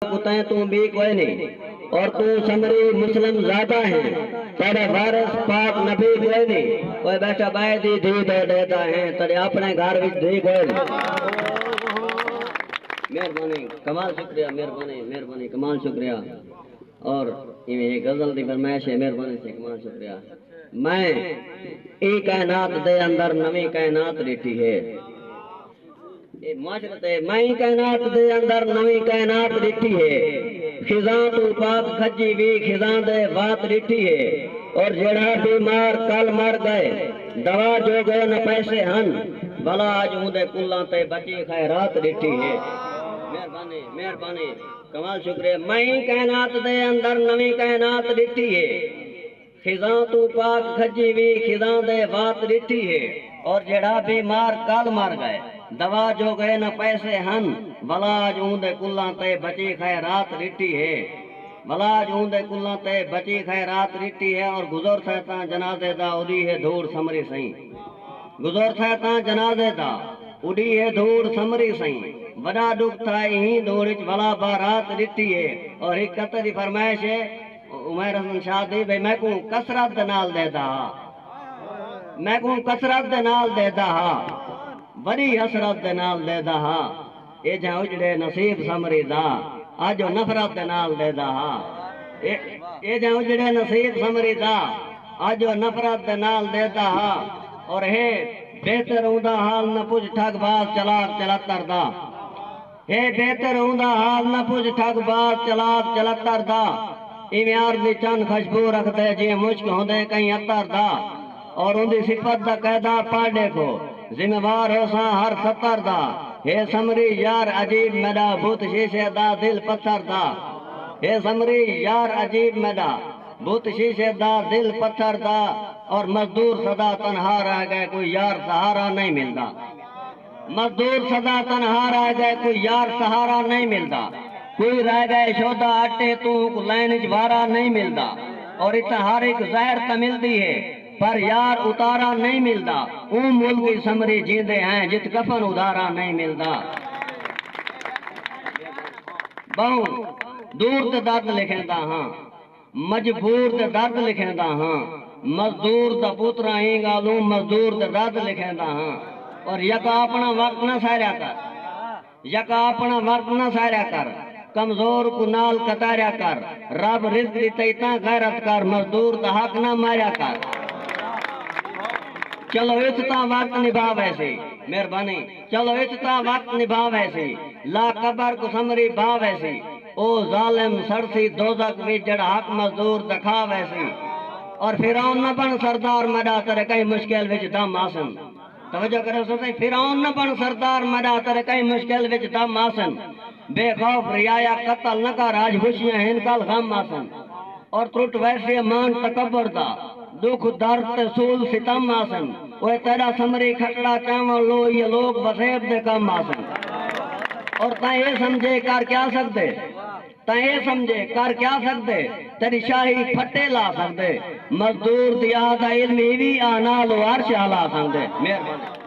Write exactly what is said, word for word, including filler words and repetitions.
کتیں توں بی کوئی نہیں، اور توں سمری مسلم زادہ ہیں، تیݙے وارث پاک نبی کوئی نہیں۔ اوئے ٻیٹھا ٻئے دی دھی دے ݙیہدا ہیں، تیݙے اپݨے گھر وچ دھی کوئی نہیں۔ مہربانی، کمال شکریہ، مہربانی، مہربانی، کمال شکریہ۔ اور ایویں اے غزل دی فرمائش ہے، مہربانی سے، کمال شکریہ۔ میں ایں کائنات دے اندر نویں کائنات ݙٹھی ہے۔ اے معاشرت ہے، میں ایں کائنات دے اندر نویں کائنات ݙٹھی ہے۔ خزاں توں پاک کھجی وی خزاں دے وات ݙٹھی ہے۔ اور جیڑھا بیمار کل مر ڳئے، دوا جوڳے نہ پیسے ہن، بھلا اڄ اوندے کلاں تے بچی خیرات ݙٹھی ہے۔ مہربانی، مہربانی، کمال شکریہ۔ میں ایں کائنات دے اندر نویں کائنات ݙٹھی ہے۔ خزاں توں پاک کھجی وی خزاں دے وات ݙٹھی ہے۔ اور جیڑھا بیمار کل مر ڳئے، دوا جوڳے نہ پیسے ہن، بھلا اڄ اوندے کلاں تے بچی خیرات ݙٹھی ہے۔ بھلا اڄ اوندے کلاں تے بچی خیرات ݙٹھی ہے۔ اور گزر تھئے تاں جنازے دا اݙی ہے دھوڑ سمری سئیں۔ گزر تھئے تاں جنازے دا اݙی ہے دھوڑ سمری سئیں۔ وݙا ݙکھ تھئے ایں دھوڑ اچ بھلا بارات ݙٹھی ہے۔ اور ہک قطعے دی فرمائش ہے عمیر حسن شاہ دی، بھئی میکوں کثرت دے نال ݙیہدا ہا، میکوں کثرت دے نال ݙیہدا ہا، وݙی حسرت دے نال ݙیہدا ہا۔ اے جاں اجڑے نصیب سمری دا، اڄ او نفرت دے نال ݙیہدا ہا۔ اے، اے جاں اجڑے نصیب سمری دا، اڄ او نفرت دے نال ݙیہدا ہا۔ اور ہے بہتر اوندا حال نہ پچھ ٹھگ باز چلاک چلتر دا۔ ہے بہتر اوندا حال نہ پچھ ٹھگ باز چلاک چلتر دا۔ ایویں عرض دی چن خوشبو رکھدے جیویں مشک ہوندے کہیں عطر دا۔ اور اوندی صفت دا قاعدہ پڑھ ݙیکھو، ذمہ وار ہوساں ہر سطر دا۔ ہے سمری یار عجیب میݙا، بت شیشے دا دل پتھر دا۔ ہے سمری یار عجیب میݙا، بت شیشے دا دل پتھر دا۔ اور مزدور سدا تنہا رہ ڳئے، کوئی یار سہارا نہیں ملدا۔ مزدور سدا تنہا رہ ڳئے، کوئی یار سہارا نہیں ملدا۔ کوئی رہ ڳئے شودا اٹے توں، کوئی لائن اچ وارا نہیں ملدا۔ اور اتھاں ہر ہک زہر تاں ملدی ہے، پر یار اتارا نہیں ملدا۔ اوں ملک اچ سمری جیندے ہیں، جت کفن ادھارا نہیں ملدا۔ ٻہوں دور تے درد لکھیندا ہاں، مجبور تے درد لکھیندا ہاں۔ مزدور دا پتر ایں ڳالھوں، مزدور تے درد لکھیندا ہاں۔ اور یکا اپݨا وقت نہ ساریا کر، یکا اپݨا وقت نہ ساریا کر، کمزور کوں نال قطاریا کر۔ رب رزق ݙتئی تاں غیرت کر، مزدور دا حق نہ ماریا کر۔ چلو اتھ تاں وقت نبھا ویسی، مہربانی۔ چلو اتھ تاں وقت نبھا ویسی، لا قبر کوں سمری بھا ویسی۔ او ظالم سڑسی دوزخ وچ جیڑھا حق مزدور دا کھا ویسی۔ اور فرعون نہ بݨ سردار میݙا، تیݙے کہیں مشکل وچ دم آسن۔ توجہ کرو سائیں، فرعون نہ بݨ سردار میݙا، تیݙے کہیں مشکل وچ دم آسن۔ بے خوف رعایا قتل نہ کر، اڄ خوشیاں ہن کل غم آسن۔ اور ترٹ ویسے مان تکبر دا، ݙکھ درد تے سول ستم آسن۔ اوئے تیݙا سمری کھٹڑا چاوݨ لو، ایہ لوک وسیب دے کم آسن۔ اور تاں اے سمجھے کر کیا سڳدے، تاں اے سمجھے کر کیا سڳدے، تیݙی شاہی پھٹے لا سڳدے۔ مزدور دی آہ دا علم ایوی آہ نال او عرش ہلا سڳدے۔ مہربانی۔